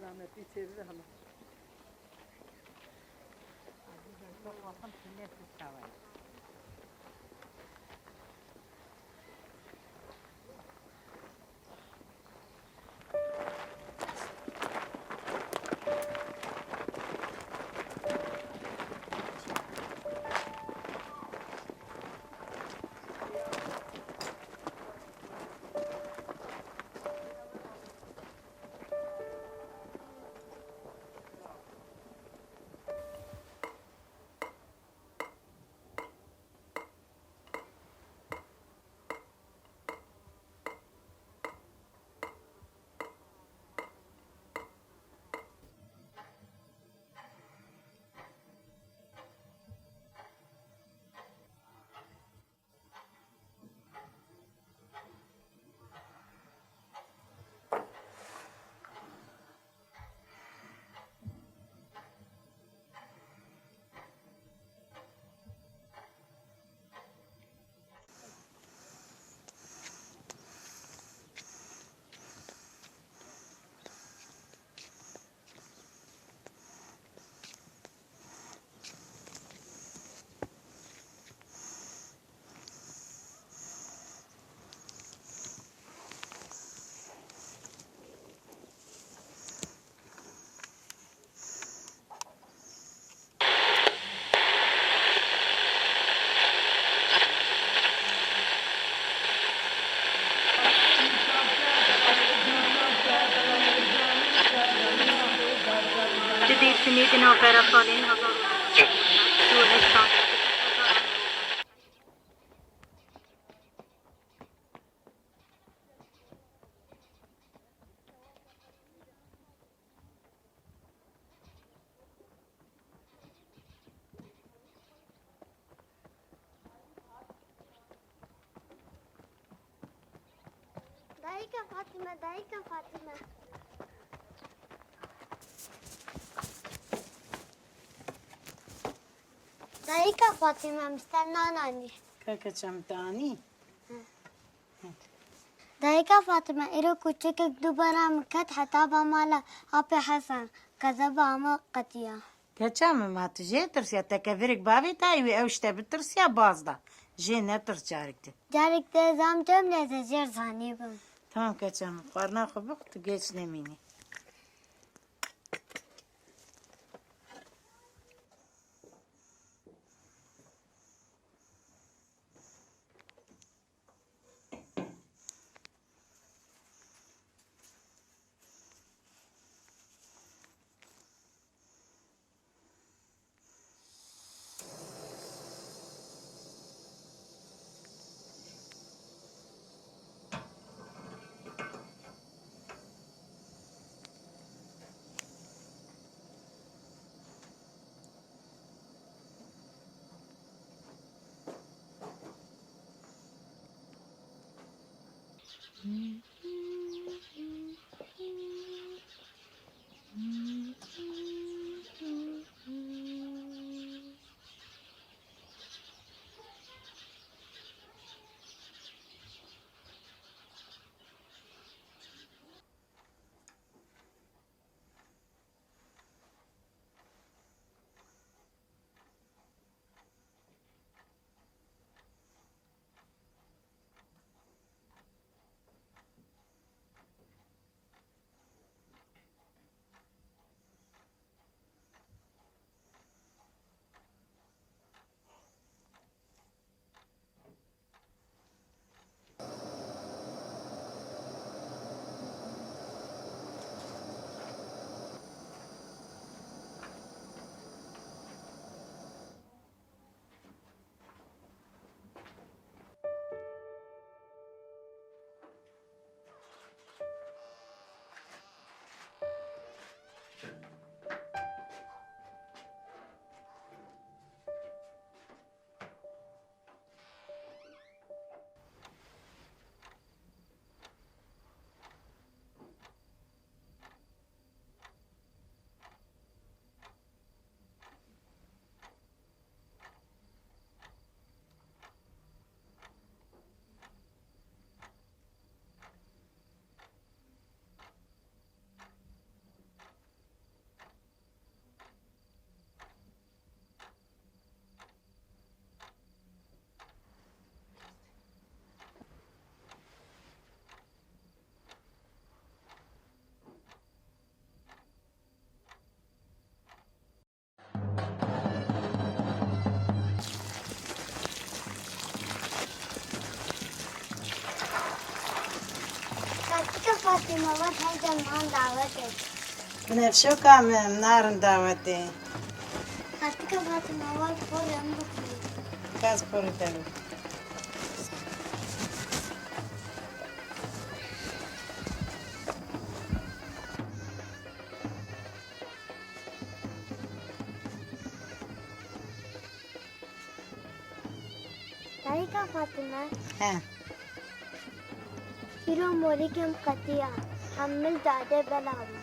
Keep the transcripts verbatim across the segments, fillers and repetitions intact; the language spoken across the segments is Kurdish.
Rahmetli çeviri ama. Di dê çinê di navbera salên hezar û neh sed û heştan de Dayika Fatime, dayika Fatime. Dayika Fatime, min ser nan anî. Keke çem te anî? Dayika Fatime, îro kûçikek dubara min ket heta ba mala Apê Hesen, kezeba me qetiya. Keça min, ma tu jê tirsiya? Te kevirek bavê dayî wê, ew ji te bitirsiya, baz da. Jê netirs carek din. Carek te zam cem leze jêr zanî bim. Tamam keça min, xwarina xwe bix, tu geç nemînî. Fatime, wat heyde man dawetê. Binevşoka min, narin dawetê. Xeltika Fatime, wat porê min bixwî. Kes porê te bixwî. Dayika Fatime. He. Îro morîkê min qetiya. Hemil dadê bela bû.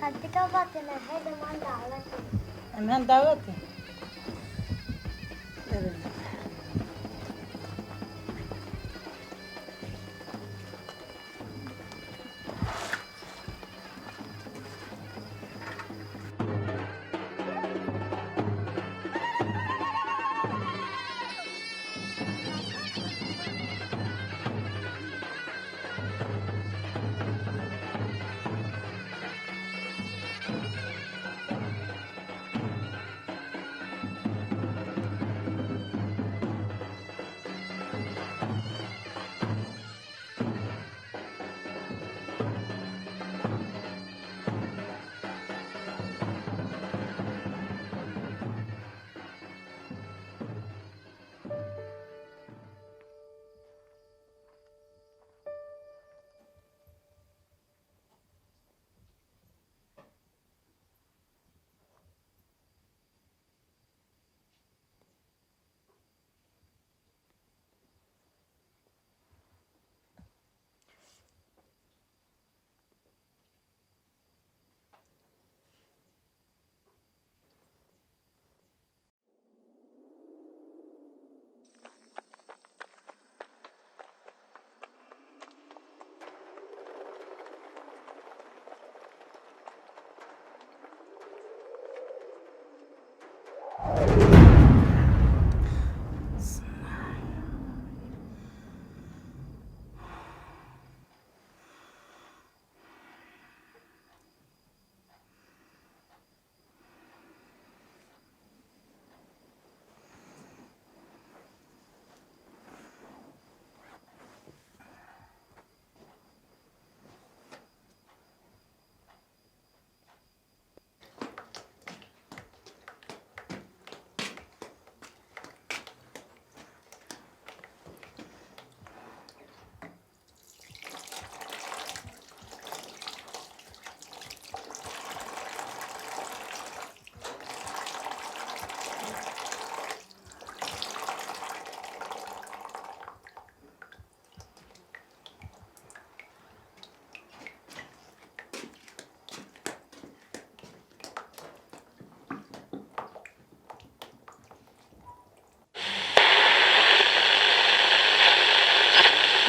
Xeltika Fatime, heyde man dawetê. Em hen dawetê.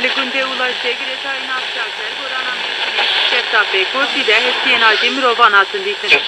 Li gundê Ulaşê girêdayî navçeya Kergorana Mêrsînê şefta pêkosî de hestiyên acî mirovan hatin dîtin.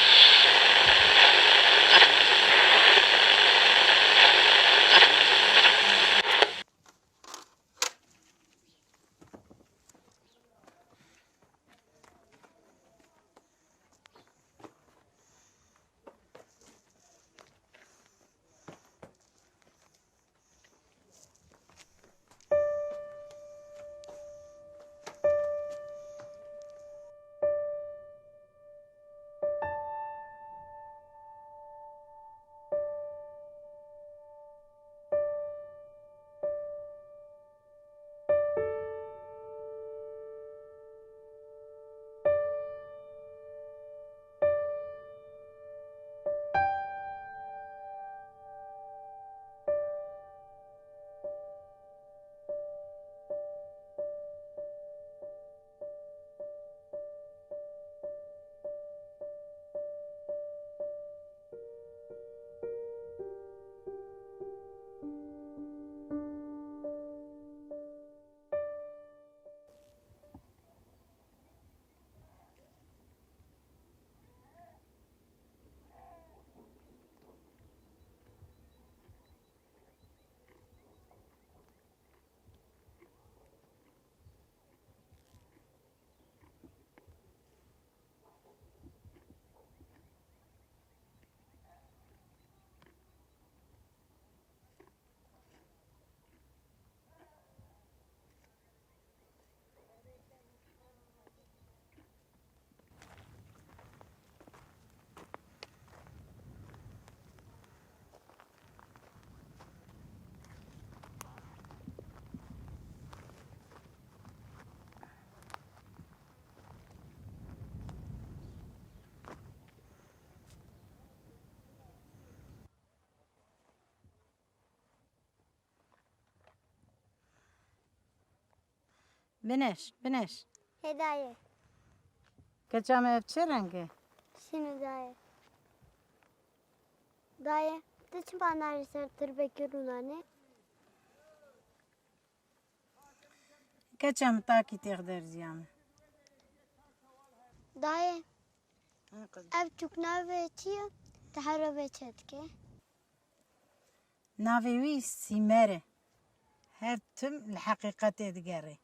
Bineş, bineş. Hê dayê. Keça me ev çi reng e? Şîn û dayê. Dayê, tu çima narî ser tirbekî rûnanê? Keça min takî têx derziya min. Dayê, ev çûk navê çi ye? Tu here vê çi dike? Navê wî Sîmer e. Her tim li heqîqetê digerê.